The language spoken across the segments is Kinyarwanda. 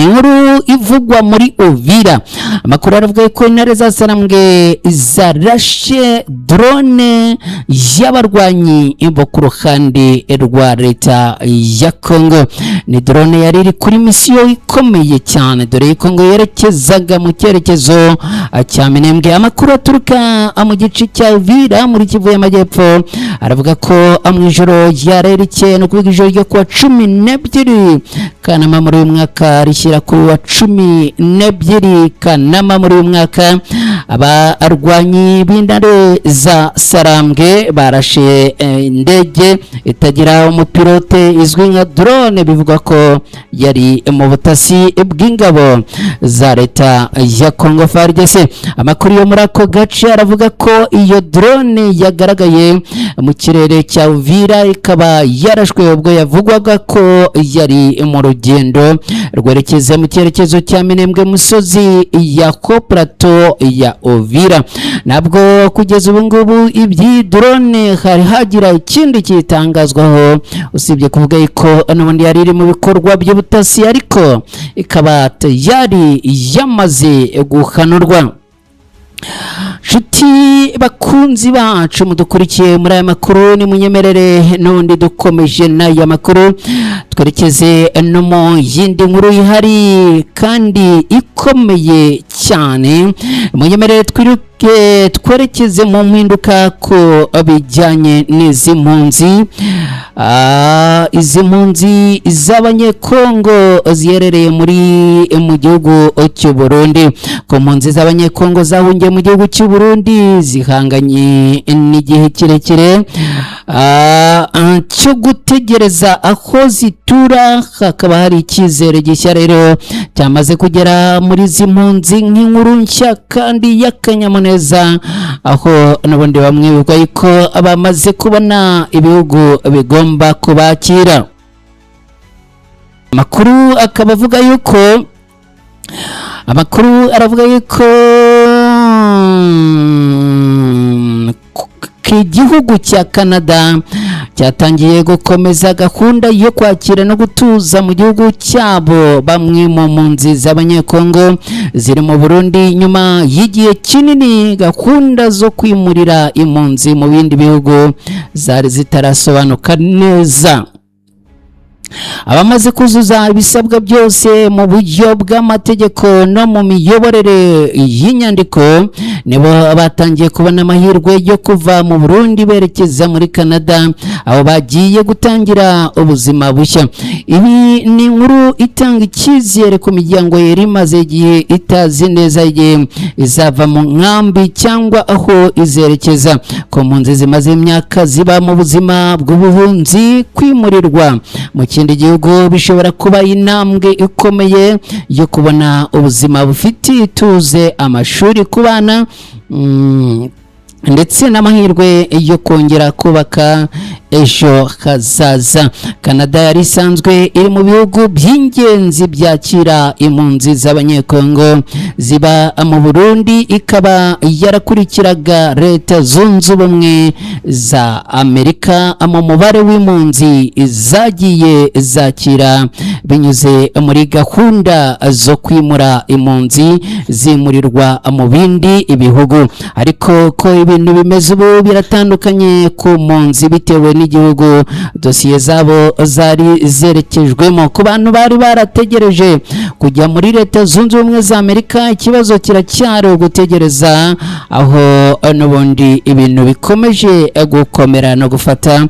Inkuru ivugwa muri Uvira, amakuru aravuga ko intare za Sarambwe zarashe drone y'abarwanyi bo ku ruhande rwa leta ya Congo. Ni drone yari iri kuri misiyo ikomeye cyane, dore ko ngo yerekezaga mu cyerekezo cya Minembwe. Amakuru aturuka mu gice cya Uvira muri Kivu y'Amajyepfo aravuga ko mu ijoro ryarerekeye, ni ukuvuga ijoro ryo kuwa 12 Kanama muri uyu mwaka rishyira ku wa 12 Kanama muri uyu mwaka, abarwanyi b'intare za Sarambwe barashe indege itagira umupilote izwi nka drone, bivugwa ko yari mu butasi bw'ingabo za leta ya Congo FARDC. Amakuru yo muri ako gace aravuga ko iyo drone yagaragaye mu kirere cya Uvira, ikaba yarashwe ubwo yavugwaga ko yari mu rugendo rwerekeza mu cyerekezo cya Minembwe, musozi ya Plateau ya Uvira. Ntabwo kugeza ubu ngubu iby'iyi drone hari hagira ikindi kitangazwaho, usibye kuvuga ko n'ubundi yari iri mu bikorwa by'ubutasi, ariko ikaba yari yamaze guhanurwa. Nshuti bakunzi bacu mudukurikiye muri aya makuru, ni munyemerere n'ubundi dukomeje n'aya makuru, twerekeze no mu yindi nkuru ihari kandi ikomeye cyane. Munyemerere twiruke twerekeze mu mpinduka ku bijyanye n'izi mpunzi. Izi mpunzi z'Abanyekongo ziherereye mu gihugu cy'u Burundi. Ku mpunzi z'Abanyekongo zahungiye mu gihugu cy'u Burundi, zihanganye n'igihe kirekire cyo gutegereza aho zitura, hakaba hari icyizere gishya rero cyamaze kugera muri izi mpunzi nk'inkuru nshya kandi y'akanyamuneza, aho n'ubundi bamwe bivuga yuko bamaze kubona ibihugu bigomba kubakira. Amakuru akaba avuga yuko, amakuru aravuga yuko igihugu cya Canada cyatangiye gukomeza gahunda yo kwakira no gutuza mu gihugu cyabo bamwe mu mpunzi z'Abanyekongo ziri mu Burundi, nyuma y'igihe kinini gahunda zo kwimurira impunzi mu bindi bihugu zari zitarasobanuka neza. Abamaze kuzuza ibisabwa byose mu buryo bw'amategeko no mu miyoborere y'inyandiko nibo batangiye kubona amahirwe yo kuva mu Burundi berekeza muri Canada, aho bagiye gutangira ubuzima bushya. Ibi ni inkuru itanga icyizere ku miryango yari imaze igihe itazi neza igihe izava mu nkambi cyangwa aho izerekeza. Ku mpunzi zimaze imyaka ziba mu buzima bw'ubuhunzi, kwimurirwa mu kindi gihugu bishobora kuba intambwe ikomeye yo kubona ubuzima bufite ituze, amashuri ku bana, ndetse n'amahirwe yo kongera kubaka ejo hazaza. Canada yari isanzwe iri mu bihugu by'ingenzi byakira impunzi z'Abanyekongo ziba mu Burundi, ikaba yarakurikiraga Leta Zunze Ubumwe za Amerika mu mubare w'impunzi zagiye zakira binyuze muri gahunda zo kwimura impunzi zimurirwa mu bindi bihugu. Ariko ko ibintu bimeze ubu biratandukanye ku mpunzi bitewe n'igihugu dosiye zabo zari zerekejwemo. Ku bantu bari barategereje kujya muri Leta Zunze Ubumwe za Amerika, ikibazo kiracyari ugutegereza, aho n'ubundi ibintu bikomeje gukomera no gufata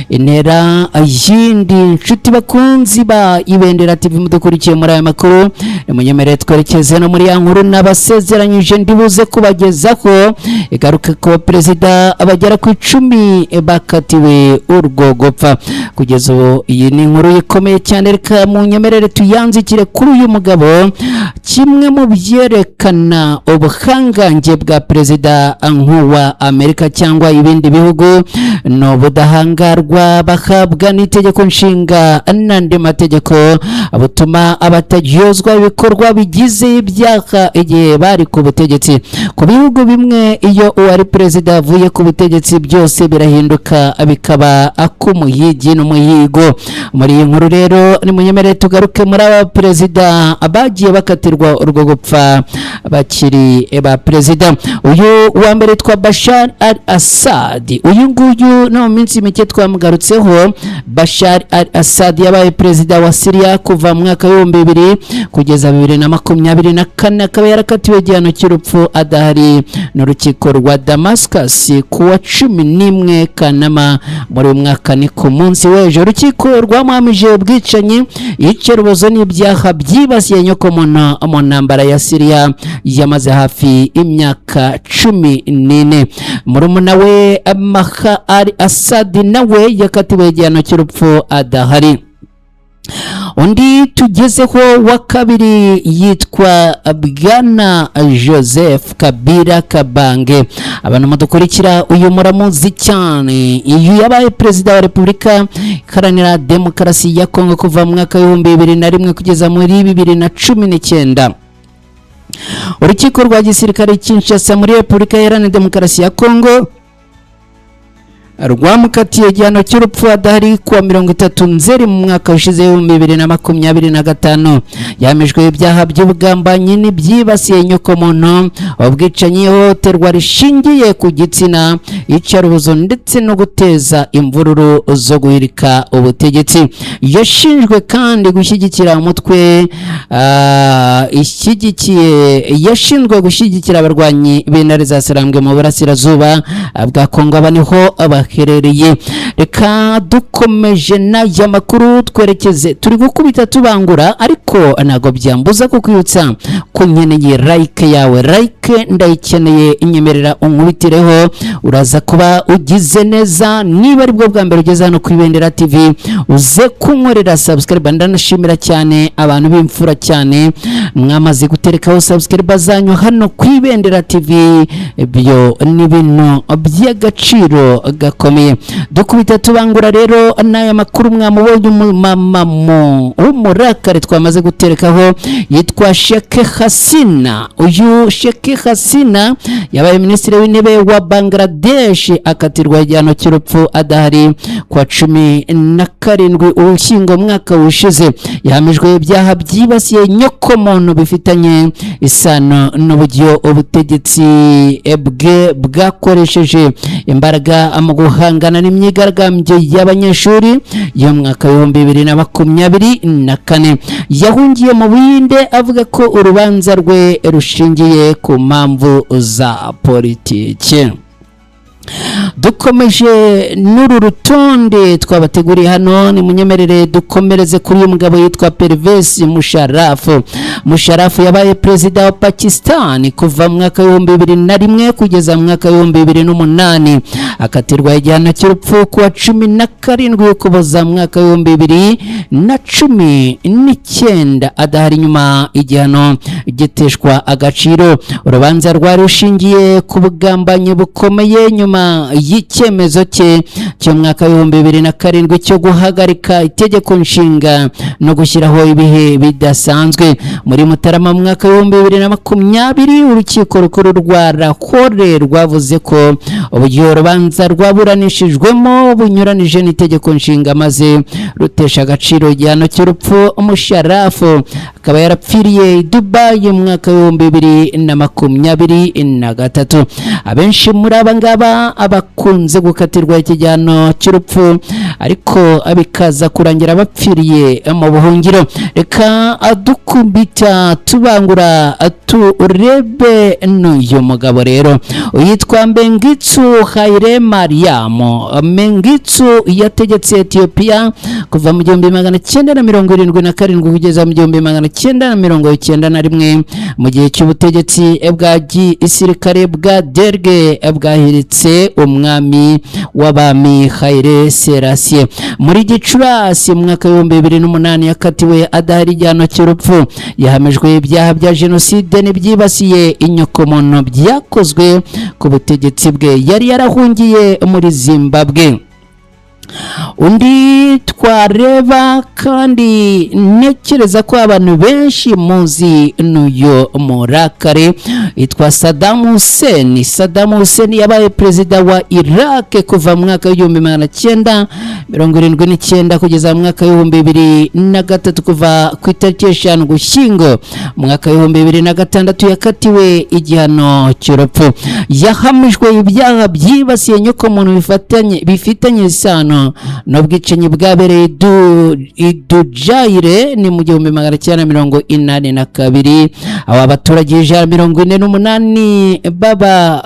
intera yindi. Nshuti bakunzi ba Ibendera TV mudukurikiye muri aya makuru, munyemerere twerekeze no muri ya nkuru nabasezeranyije ndibuze kubagezaho, igaruka ko perezida abagera ku 10 bakatiwe urwo gupfa. Kugeza ubu iyi ni inkuru ikomeye cyane, reka munyemerere tuyanzikire kuri uyu mugabo. Kimwe mu byerekana ubuhangange bwa perezida nk'uwa Amerika cyangwa ibindi bihugu ni ubudahangarwa bahabwa n'itegeko nshinga n'andi mategeko, butuma abataryozwa ibikorwa bigize ibyaha igihe bari ku butegetsi. Ku bihugu bimwe, iyo uwari perezida avuye ku butegetsi, byose birahinduka bikaba Gupfa k'umuhigi n'umuhigo. Muri iyi nkuru rero, nimunyemerere tugaruke muri aba perezida bagiye bakatirwa urwo gupfa bakiri ba perezida. Uyu wa mbere twa Bashar al Assad. Uyu nguyu no mu minsi mike twamugarutseho. Bashar al Assad yabaye perezida wa Syria kuva mu mwaka w'2000 kugeza 2024, akaba yarakatiwe igihano cy'urupfu adahari n'urukiko rwa Damascus ku wa 11 Kanama muri uyu mwaka, ni ku munsi w'ejo. Urukiko rwamuhamije ubwicanyi, iyicarubozo n'ibyaha byibasiye nyokomuntu mu ntambara ya Syria yamaze hafi imyaka 14. Murumuna we Maha al Assad nawe yakatiwe igihano cy'urupfu adahari. Undi tugezeho wa kabiri yitwa Bwana Joseph Kabila Kabange. Abantu mudukurikira, uyu muramuzi cyane. Uyu yabaye perezida wa Repubulika Iharanira Demokarasi ya Kongo kuva mu mwaka w'2001 kugeza muri 2019. Urukiko rwa gisirikare Kinshasa muri Repubulika Iharanira Demokarasi ya Kongo rwamukatiye igihano cy'urupfu adahari kuwa 30 Nzeri mu mwaka ushize w'2025. Yamijwe ibyaha by'ubugambanyi n'ibyibasiye inyokomuntu, ubwicanyi, ihohoterwa rishingiye ku gitsina, iyicarubozo ndetse no guteza imvururu zo guhirika ubutegetsi. Yashinjwe kandi gushyigikira umutwe ishyigikiye, yashinzwe gushyigikira abarwanyi b'intare za Sarambwe mu burasirazuba bwa Kongo. Aba niho baherereye. Reka dukomeje n'aya makuru, twerekeze, turi gukubita tubangura, ariko ntabwo byambuza kukwibutsa ko nkeneye like yawe. Like ndayikeneye, inyemerera unkubitireho, uraza kuba ugize neza. Niba aribwo bwa mbere ugeze hano ku Ibendera TV, uze kunkorera subscribe. Ndanashimira cyane abantu b'imfura cyane mwamaze guterekaho subscribe zanyu hano ku Ibendera TV. Ibyo ni ibintu by'agaciro gakomeye. Dukubita tubangura rero n'aya makuru. Mwamubonye, umumama w'umurakare twamaze guterekaho yitwa Sheikh Hasina. Uyu Sheikh Hasina yabaye minisitiri w'intebe wa Bangladesh, akatirwa igihano cy'urupfu adahari kuwa 17 Ugushyingo mwaka ushize. Yahamijwe ibyaha byibasiye nyokomuntu bifitanye isano n'uburyo ubutegetsi bwe bwakoresheje imbaraga mu guhangana n'imyigaragambyo y'abanyeshuri y'umwaka w'2024. Yahungiye mu Buhinde, avuga ko urubanza rwe rushingiye ku mpamvu za politiki. Dukomeje n'uru rutonde twabateguriye hano, ni munyemerere dukomereze kuri uyu mugabo yitwa Pervez Musharraf. Musharraf yabaye perezida wa Pakistan kuva mu mwaka w'2001 kugeza mu mwaka w'2008, akatirwa igihano cy'urupfu kuwa 17 Ukuboza mu mwaka w'2019 adahari, nyuma igihano giteshwa agaciro. Urubanza rwari rushingiye ku bugambanyi bukomeye nyuma y'icyemezo cye cy'umwaka w'2007 cyo guhagarika itegeko nshinga no gushyiraho ibihe bidasanzwe. Muri Mutarama mu mwaka w'2020, urukiko rukuru rwa Lahore rwavuze ko uburyo urubanza rwaburanishijwemo bunyuranije n'itegeko nshinga, maze rutesha agaciro igihano cy'urupfu. Musharraf akaba yarapfiriye i Dubai mu mwaka w'2023. Abenshi muri aba ngaba abakunze gukatirwa iki gihano cy'urupfu, ariko bikaza kurangira bapfiriye mu buhungiro. Reka dukubita tubangura turebe n'uyu mugabo rero yitwa Mengistu Haile Mariam. Mengistu yategetse Ethiopia kuva mu 1977 kugeza mu 1991, mu gihe cy'ubutegetsi bwa gisirikare bwa Derge bwahiritse umwami w'abami Haile Selassie. Muri Gicurasi mu mwaka w'2008 yakatiwe adahari igihano cy'urupfu. Yahamijwe ibyaha bya jenoside n'ibyibasiye inyokomuntu byakozwe ku butegetsi bwe. Yari yarahungiye muri Zimbabwe. Undi twareba kandi ntekereza ko abantu benshi muzi n'uyu murakare yitwa Saddam Hussein. Saddam Hussein yabaye perezida wa Iraq kuva mu mwaka w'1979 kugeza mu mwaka w'2003. Kuva ku itariki 5 Ugushyingo mu mwaka w'2006 yakatiwe igihano cy'urupfu. Yahamijwe ibyaha byibasiye nyokomuntu bifitanye isano n'ubwicanyi bwabereye i Dujayire, ni mu 1982, aho abaturage 148 baba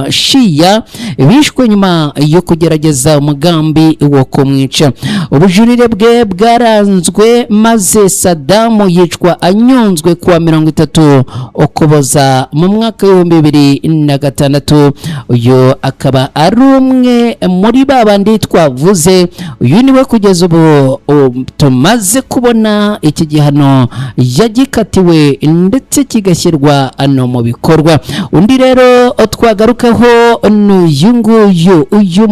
Shiya bishwe nyuma yo kugerageza umugambi wo kumwica. Ubujurire bwe bwaranzwe, maze Sadamu yicwa anyonzwe kuwa 30 Ukuboza mu mwaka w'2006. Uyu akaba ari umwe muri ba bandi twavuze. Uyu niwe kugeza ubu tumaze kubona iki gihano yagikatiwe ndetse kigashyirwa no mu bikorwa. Undi rero twagarukaho ni uyu nguyu, uyu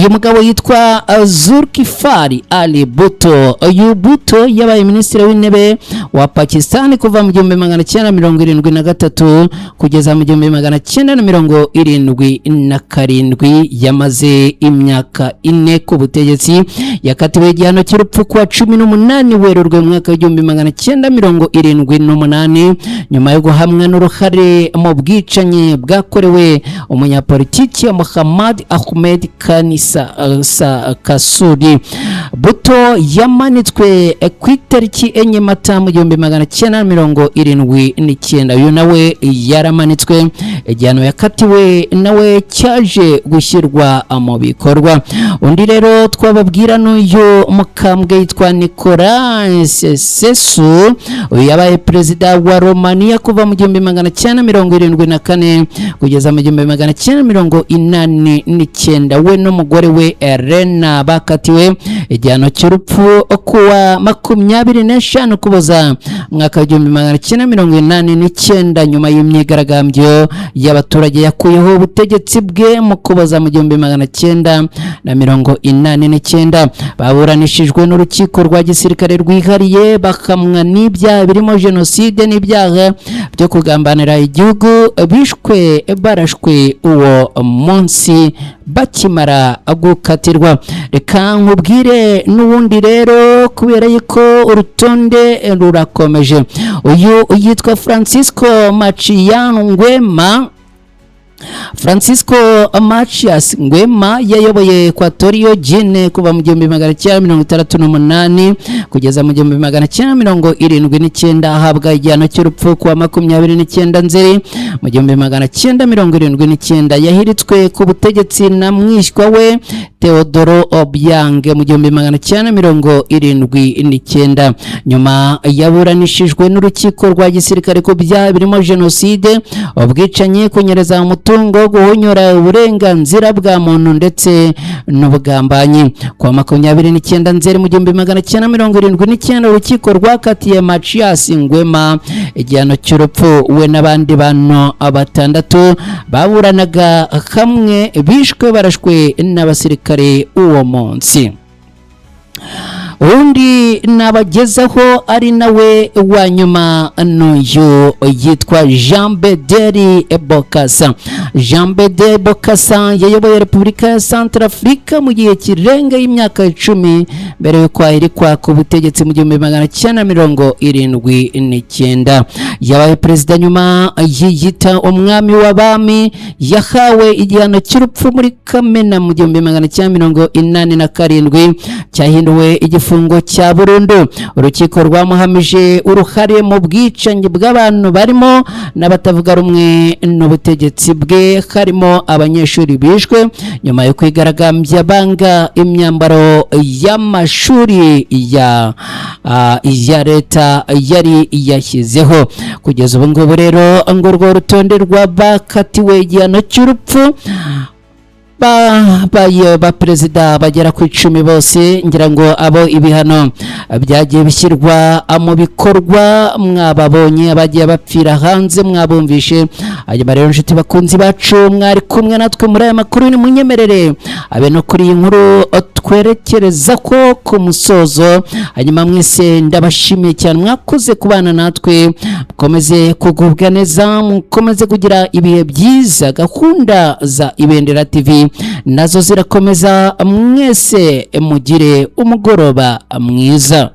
mugabo yitwa Zulfikar Ali Bhutto. Uyu Bhutto yabaye minisitiri w'intebe wa Pakistan kuva mu 1973 kugeza mu 1977. Yamaze imyaka 4 ku butegetsi. Yakatiwe igihano cy'urupfu kuwa 18 Werurwe mu mwaka w'1978 nyuma yo guhamwa n'uruhare mu bwicanyi bwakorewe umunyapolitiki Muhammad Ahmed Kanisa Kasuri. Bhutto yamanitswe ku itariki 4 Mata mu 1979. Uyu nawe yaramanitswe. Igihano yakatiwe nawe cyaje gushyirwa mu bikorwa. Undi rero twababwira n'uyu mukambwe yitwa Nicolas Sesu. Uyu yabaye perezida wa Romania kuva mu 1974 kugeza mu 1989. We n'umugore we Elena bakatiwe igihano cy'urupfu kuwa 25 Ukuboza mwaka w'1989 nyuma y'imyigaragambyo y'abaturage yakuyeho ubutegetsi bwe mu Kuboza mu 1989. Baburanishijwe n'urukiko rwa gisirikare rwihariye, bahamwa n'ibyaha birimo jenoside n'ibyaha byo kugambanira igihugu. Bishwe barashwe uwo munsi bakimara gukatirwa. Reka nkubwire n'ubundi rero, kubera yuko urutonde rurakomeje. Uyu yitwa Francisco Macian Ngwema. Francisco Macias Ngwema yayoboye Equatorial Guinea kuva mu 1968 kugeza mu 1979. Ahabwa igihano cy'urupfu kuwa 29 Nzeri mu 1979. Yahiritswe ku butegetsi na mwishywa we Teodoro Obiang mu 1979. Nyuma yaburanishijwe n'urukiko rwa gisirikare ku byaha birimo jenoside, ubwicanyi, kunyereza umutungo, guhonyora uburenganzira bwa muntu ndetse n'ubugambanyi. Kuwa 29 Nzeri mu 1979 urukiko rwakatiye Macias Ngwema igihano cy'urupfu. We n'abandi bantu batandatu baburanaga hamwe bishwe barashwe n'abasirikare uwo munsi. Undi nabagezaho ari nawe wa nyuma n'uyu yitwa Jean Bedeli Bokassa. Jean Bedeli Bokassa yayoboye Repubulika ya Centrafrica mu gihe kirenga y'imyaka 10 mbere y'uko ahirikwa ku butegetsi mu 1979. Yabaye perezida nyuma yiyita umwami w'abami. Yahawe igihano cy'urupfu muri Kamena mu 1987, cyahinduwe igifungo cya burundu. Urukiko rwamuhamije uruhare mu bwicanyi bw'abantu barimo n'abatavuga rumwe n'ubutegetsi bwe, harimo abanyeshuri bishwe nyuma yo kwigaragambya banga imyambaro y'amashuri ya leta yari yashyizeho. Kugeza ubu ngubu rero ngo urwo rutonde rw'abakatiwe igihano cy'urupfu Babaye ba perezida bagera ku 10 bose, ngira ngo abo ibihano byagiye bishyirwa mu bikorwa mwababonye, abagiye bapfira hanze mwabumvishe. Hanyuma rero, inshuti bakunzi bacu, mwari kumwe natwe muri aya makuru, ni munyemerere abe no kuri iyi nkuru twerekereza ko ku musozo. Hanyuma mwese ndabashimiye cyane, mwakoze kubana natwe. Mukomeze kugubwa neza, mukomeze kugira ibihe byiza. Gahunda za Ibendera TV nazo zirakomeza. Mwese mugire umugoroba mwiza.